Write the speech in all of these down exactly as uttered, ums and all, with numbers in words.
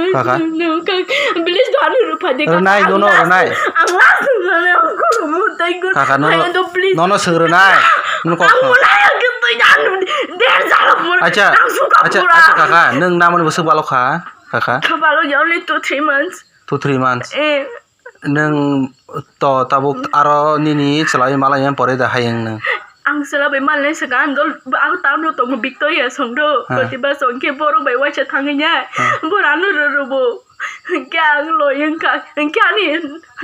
Kaka. No, kak, please do ano rwpha de, kaka. Rwnai, ang nono last, rwnai. Ang last rwnai, ang khulumwi tei gur-, Kaka, nono, ayang do, please. Nono swng rwnai. Nono kok ang no. Mulai ang khe twi ano der jalo pura. Acha, ang suka acha, pura. Acha, kaka, nwng namani bwswk balo kha, kaka? Kha balo ya, only two, three months. Two, three months. Eh. Nwng to tabuk aro nini chwlai malai pore da hayung nwng. Ang chwla bai malnai swkang, ang dol, ang town o tongo, Victoria song do, ha. Koti ba song khe borok bai waisa thangwi ya. Ha. Bora ano rwrwbo. Hwnkhe ang loi wngkha, hwnkhe ani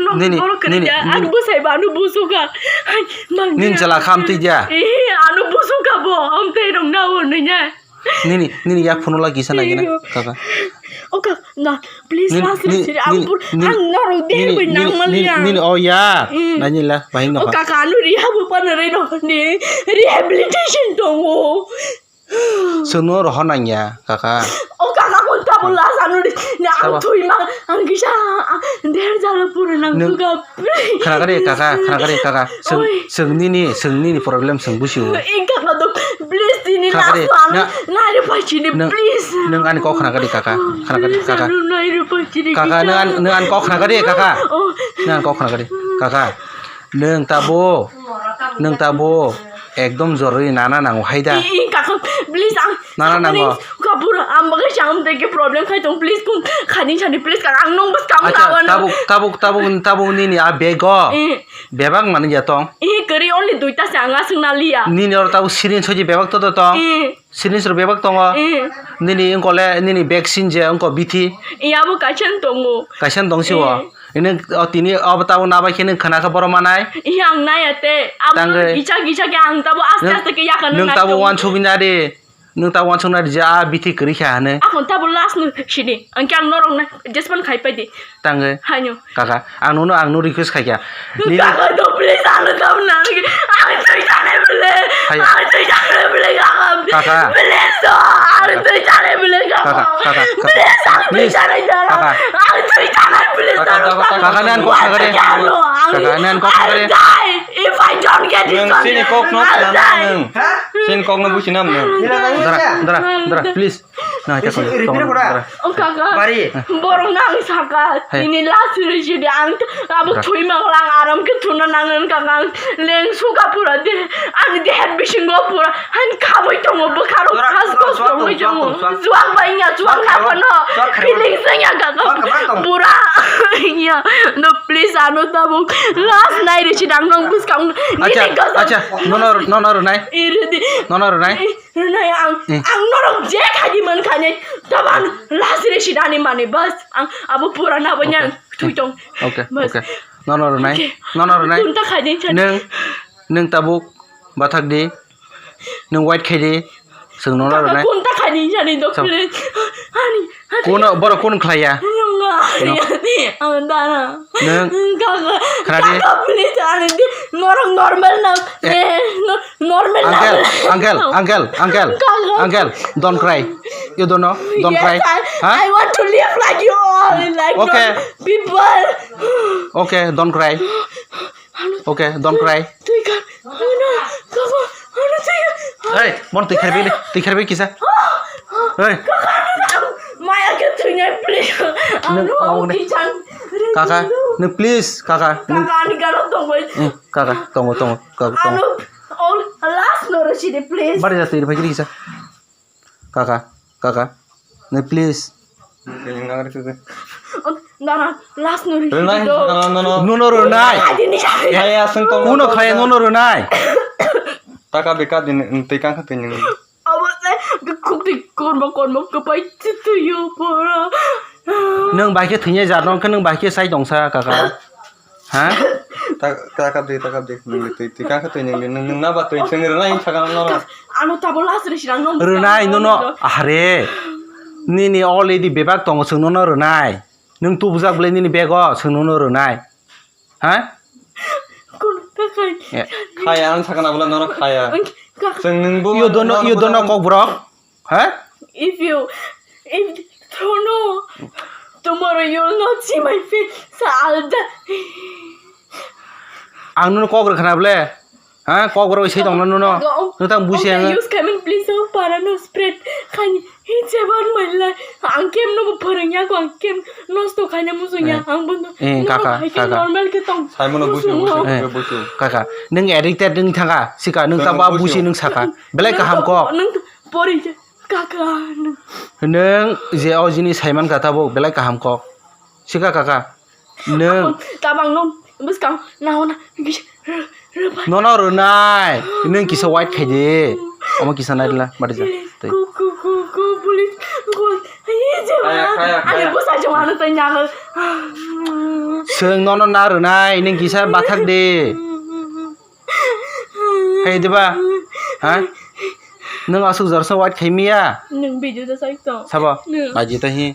nok nini, borok kwrwi nini, ya, nini, ang bwsai ba ano busuka. Hai, mang nini ya. Chwla kham twi ya. Eh, ano busuka bo, ang tei rong na o nanya. Nini, nini yak phone la kisa nai gina, kaka. O kak, na, please, nini, last, nini, last, nini, ang pur-, nini, ang norok der nini, bai nini, nang mani nini, ya. Nini, oh ya. Mm. Nani la, bahing no. O kaka, anu rehab pa na reno, ni rehabilitation tongo. Sono roho nang ya, kaka. O kaka, kon tabuk last anu ri, na ang sabo. Thui ma, ang kisa, ah, der jalo pura nang suka. Khna kari, kaka, khna kari, kaka. Seng, oi. Seng nini, seng nini problem seng busi o. Eh, kaka do, please, tini khna kari, last one. Na, nai ri pai chini, nang, please. Nang ani kok khna kari, kaka. Khna kari, please, kaka. Anu nai ri pai chini, kaka, kisa. Nang an, nang an kok khna kari, kaka. Oh. Nang an kok khna kari, kaka. Nang tabo, nang tabo. Ekdom joroi nana nango hai da. Eh, eh, kaka, please, ang nana nango. Please, kapur, ang bagai cham teke problem khai tong, please, kun khaini chani, please, kaka, ang nong bas kam. Acha, tabuk, tabuk, tabuk, tabuk nini a bag o. Eh. Bebak mani ya tong? Eh, kari only duita se ang aswk na liya. Nini oro tabuk siring soji bebak to to tong? Eh. Siring sor bebak tongo? Eh. Nini wngkole, nini bag sinje wngko bithi? Eh, abo kaisa tongo. Kaisa tong si o? Eh. Ini, o tini, o tabuk nabai khe nini khana khe borok manai? Eh, ang naya te. Abo tangwi. Gisa gisa khe ang tabuk aste aste khe yakano nai tongo. Nung tabuk wansugwi nari. Nung ta wansuknai rija, a bithi kwrwi kha hwnwi. Aphano tabuk last no sini. Ang khe ang norok na jespan khai pai di. Tangwi. Haino. Kaka, ang nono, ang no request khai kha. Nini kaka, do please, ang no tabuk na nang. Ang twi sanai bwle. Hai. Ang twi sanai bwle, kaka. Kaka. Please, do. Ang twi sanai bwle, kaka. Kaka, kaka, kaka. Please, ang twi sanai jara. Please. Kaka. Ang twi sanai, please, kaka, kaka, kaka, nan kok kaka de. Kaka, nan kok kaka de. I'll die if I don't get this contract. I'll die. Nwng sini kok no, I'll die. Nwng. Ha? Sin kokno businam nwng. Dara, dara, dara, please. Na, kisa kisa, repeat tong, kora. Dara. O kaka. Bari. Borok nang saka. Hai. Ini last reject ang abo thui mang lang aram khe thuna nang kaka. Leng suka pura de. Ani de head bisingo pura. Han khaboi tongo bwkharo khas khos tongoi tongo. Juak bai nya juak khapano. Feelings nya kaka. Pura. Nya. No, please, ano tabuk. Last nai reject ang nong buskang. Acha, acha. Nono, nono rwnai. Iri di. Nono rwnai. Eh, rwnai ang, eh, ang norok je khaidi mankha ni, taban last reject ani mani bas, ang abo pura na banya thwi tong. Okay, bas. Okay. Nono rwnai. Okay. Nono rwnai. Kunta khaidi chani. Nwng, nwng tabuk bathak di. Nwng wait khaidi. Swng nono rwnai. Kunta khaidi chani dok. Ani. Kono, borok kono khlaiya? Nung, no. Ang dana. Nung. Kaka, khna di. Kaka, please, ani di. Norok normal na. Eh. Eh, no, normal na. Uncle, uncle, uncle, uncle. Kaka. Uncle, don't cry. You don't know? Don't cry. Yes, I, huh? I want to live like you all, like normal people. Okay. Okay, don't cry. Okay, don't cry. Twi kha. Ano, kaka, ano twi kha. Hey, mon twi kharbi, twi kharbi kisa. Hey. Kaka, ano, maya khe thwinai, please. Ano, kaka, no, please, kaka. Kaka, ani galo tongbai. Eh, kaka, tongo, tongo, kaka, tongo. Ano, all last no rosidi, please. Bari jati, bhai, kisa. Kaka, kaka, nai please. Nara, last no rwnai, no, no, no. Nono rwnai. Kaya aswng tong. Kuno kaya nono rwnai. Taka beka din, twi kang kha twi nung. Abo se, khuk twi kormo kormo kwpai twi yo pora. Nung bai khe thwinai jar nung khe nung bai khe sai tongsa kaka. Ha? Ta, ta kap di, ta kap di. Nung di twi, twi kang kha twi nung di. Nung, nung na ba twi seng rwnai saka no. Ano tabo last resi rang no. Rwnai no no. Ahare. Nini already bebak tongo sung no no rwnai. Nung tubujak bwle nini bego sung no no rwnai. Ha? Kun ta khai. Khaya ang saka na bwle no no khaya. Sung nung bo. You don't know, you don't know kok borok. Ha? If you, if, oh no, tomorrow you will not see my face, so I'll die. Ang nono kok rwkha na bwle? Ha? Kok rwui se tongno nono? Notang busi ang. Use comment please, oh, para no spread. Khani. Jeban mailai, ang kem no bo phwrwngya ko, ang kem nosto khaina muchungya, eh, ang bono eh, kaka, kaka. Normal khe tong. Saimano busi, busi, eh, busi. Kaka, nung addicted nung thangka, sika nung tamo busi nung saka. Belai kaham kok. Nung to pori je, kaka, nung. Nung je o jini saiman kha tabo belai kaham kok. Sika kaka. Nung. Tabang no, bwskang, nahona, nono rwnai. Nung kisa wait khai di. Omo kisa nai rwla, bari ja. Tei. Ku, ku, ku, ku, police, ku, aye, je kaya, ma. Kaya, kaya. Ani bwsa jong ano tei nyalo. Sung nono na rwnai, nung kisa bathak di. Hai diba? Ha? Nung asuk jorsa wait khai miya? Nung video da sai to. Sabo? Nung. Baji ta hi.